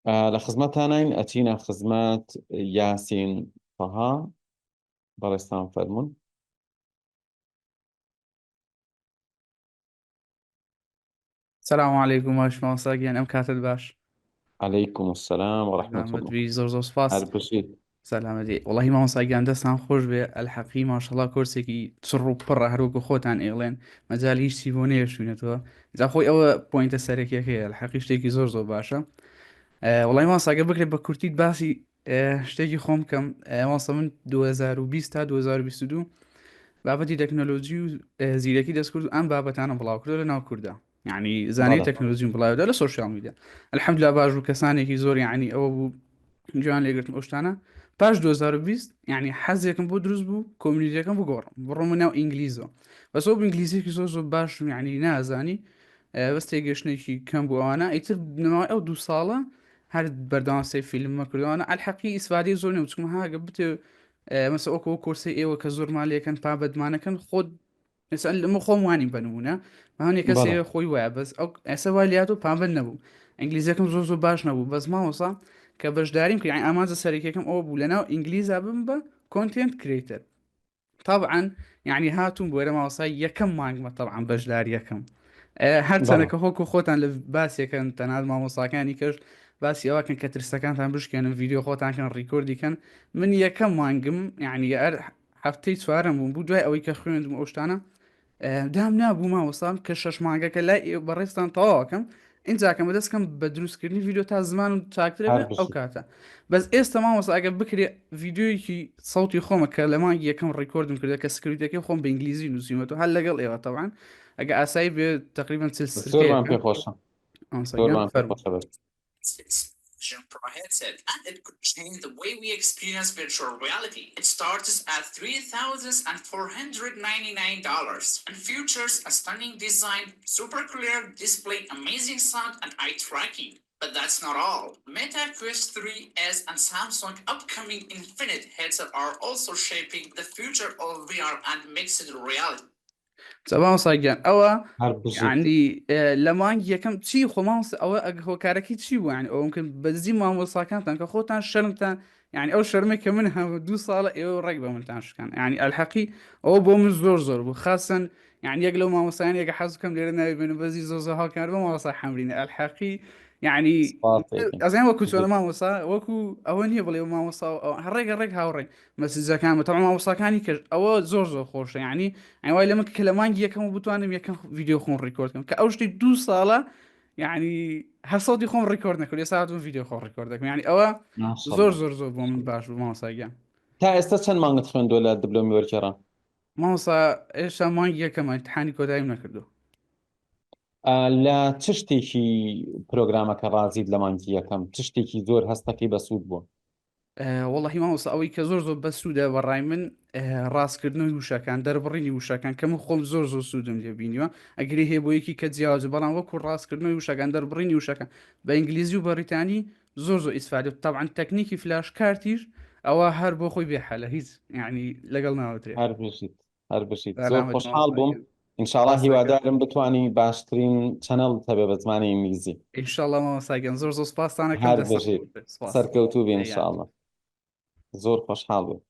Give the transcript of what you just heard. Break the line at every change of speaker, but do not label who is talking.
لە خزمەتانین ئەچینە خزمەت یاسین تەها بەڕێزتان فەرمونون.
سلام علیکم باش مامۆستا گیان ئەم کاتت باش
علیکم السلام ورحمة
سلامت
الله
بی زۆر زۆر سپاس
هەر بژیت
سەلامەتی وەڵاهی مامۆستا گیان دەستان خۆش بێ ئەلحەقی ماشەڵا کۆرسێکی چڕ و پڕە هەروەکو خۆتان ئێڵێن مەجال هیچی بۆ نەیەشوینەتەوە جا خۆی ئەوە point ە سەرەکیەکەیە ئەلحەقی شتێکی زۆر زۆر باشە وەڵی مامۆستا گە بکرێت بە کورتیت باسی شتێکی خۆم بکەم مامۆستا من 2020 تا 2022 بابەتی تەکنۆلۆژی و زیرەکی دەستکرد و ئەم بابەتانە بڵاو کردو لە ناو کووردا یعنی زانانی
بەڵێ
تەکنۆلۆژیم بڵاودا لە social media الحمدلله باش بوو کەسانێکی زۆر یعنی ئەوە بوو جوان لێگرتن ئەو شتانە پاش 2020 یعنی حەزێکم بۆ دروست بوو community ەکەم بگۆڕم بڕۆمە ناو ئینگلیزەوە بەس ئەو ئینگلیزیەکی زۆر زۆر باشم یعنی نازانی بەس تێگەشتنێکی کەم بوو ئەوانە ئیتر نماوەی ئەو دوو ساڵە هەر بەردەوام سەی فیلممە کردوانە ئەلحەقی ئیسفادەی زۆر نەبوو چونکە هاگە بتێ مەسە وەکو ئەو کۆرسەی ئێوە کە زۆر مالەکەن پابەدمانەکەن خۆت ئێستا لەمە خۆم وانیم بە نمونە هەنێ کەس
بەڵێ
هەیە خۆی وایە بەس ئەو ئێستا وای لاتۆ پابەند نەبوو ئینگلیزیەکەم زۆر زۆر باش نەبوو بەس مامۆسا کە بەشداریم کرد یعنی ئامانجە سەرەکیەکەم ئەوە بوو لەناو ئینگلیزا بم بە content creator طبعا یعنی هاتوم بۆرە مامۆسا یەکەم مانگمە طبعا بەشداریەکەم هەرچەنە
بەڵێ
کە هۆکو خۆتان لە باسیەکەن تەنات مامۆساکانی کەش باسی ئەوەکەن کە ترسەکانتان بشکێنن ڤیدیۆ خۆتان کەن record ی کەن من یەکەم مانگم یعنی ئەر هەفتەی چوارەم بووم بوو دوای ئەوەی کە خوێندم ئەو شتانە دام نابوو مامۆستام کە شەش مانگەکە لای بەڕێزتان تەواوەکەم ئینجاکەم بەدەستکەم بە دروستکردنی ڤیدیۆ تا زمان و چاکترە
هەر
بێ ئەو
بژیت
کاتە بەس ئێستا مامۆستا ئەگەر بکرێ ڤیدیۆیەکی سەوتی خۆمە کە لە مانگی یەکەم record م کردە کە script ەکەی خۆم بە ئینگلیزی نووسیومەتەوە هەر لەگەڵ ئێوە تەبعەن ئەگە ئاسایی بێ تقریبا 40
زۆرمان
سرکەیەکە
پێ خۆشە
مامۆستا گیان
زۆرمان پێ
فەرموو
خۆشە بەس
Vision Pro headset, and it could change the way we experience virtual reality. It starts at $3,499 and features a stunning design, super clear display, amazing sound, and eye tracking. But that's not all. Meta Quest 3S and Samsung upcoming Infinite headset are also shaping the future of VR and mixed reality.
جا مامۆستا گیان ئەوە
هەر بژیت
یعنی لە مانگی یەکەم چی خۆ مامۆستا ئەوە ئەگە هۆکارەکەی چی بوو یعنی ئەوە ممکن بەزی مامۆستاکانتان کە خۆتان شەرمتان یعنی ئەو شەرمەی کە من هەم دوو ساڵە ئێوە ڕێک بە منتان شکان یعنی ئەلحەقی ئەوە بۆ من زۆر زۆر بوو خاصەن یعنی یەک لەو مامۆستایان یەکە حەز بکەم لێرە ناوی بێنم بەزی زۆر زۆر هاوکار بۆ مامۆستا حەمرینە ئەلحەقی یعنی
سپاس دەکەین
ئەزان وەکو چۆنە
بژیت
مامۆستا وەکو ئەوە نییە بڵێ مامۆستا و ئەوە هەر ڕێگە ڕێک هاوڕێین مەسجەکان بە تەمام مامۆستاکانی کەش ئەوە زۆر زۆر خۆشە یعنی ئەی وای لە من کە لە مانگی یەکەم بتوانم یەکەم ڤیدیۆ خۆم record کەم کە ئەو شتی دوو ساڵە یعنی هەر سەوتی خۆم record نەکرد ئێستا هاتوم ڤیدیۆ خۆم record دەکەم یعنی ئەوە زۆر
ماشاءاللە
زۆر زۆر بۆ من باش بوو مامۆستا گیان
تا ئێستا چەند مانگت خوێندووە لە دبلۆمی وەرگێڕان؟
مامۆستا ئێستا مانگی یەکەمە امتحانی کۆتاییم نەکردو
لە چ شتێکی پرۆگرامەکە ڕازیت لە مانگی یەکەم چ شتێکی زۆر هەستەکەی بەسوود بووە؟
وەڵاهی مامۆستا ئەوەی کە زۆر زۆر بەسوودە بەڕای من ڕاستکردنەوەی وشەکان دەربڕینی وشەکان کە من خۆم زۆر زۆر سوودم لێ بینیوە ئەگری هەیە بۆ یەکی کە جیاوازە بەڵام وەکو ڕاستکردنەوەی وشەکان دەربڕینی وشەکان بە ئینگلیزی و بەریتانی زۆر زۆر ئیسفادە تەبعەن تەکنیکی flash card یش ئەوە هەر بۆ خۆی بێ حەلە هیچ یعنی لەگەڵ ناوترێ
هەر بژیت هەر بژیت زۆر
سەلامەت
خۆشحاڵ
مامۆستا
بووم
گیان
ئینشاڵا
سپاس دەکەم
هیوادارم بتانی باشترین channel هەبێ بە زمانی ئینگلیزی
ئینشاءاللە مامۆستا گیان زۆر زۆر سپاستان ئەکەم
هەر
دەستان
بژیت
خۆش بێت سپاس
سەرکەوتوو بی
ئەیان
ئینشاڵا زۆر خۆشحاڵ بووم.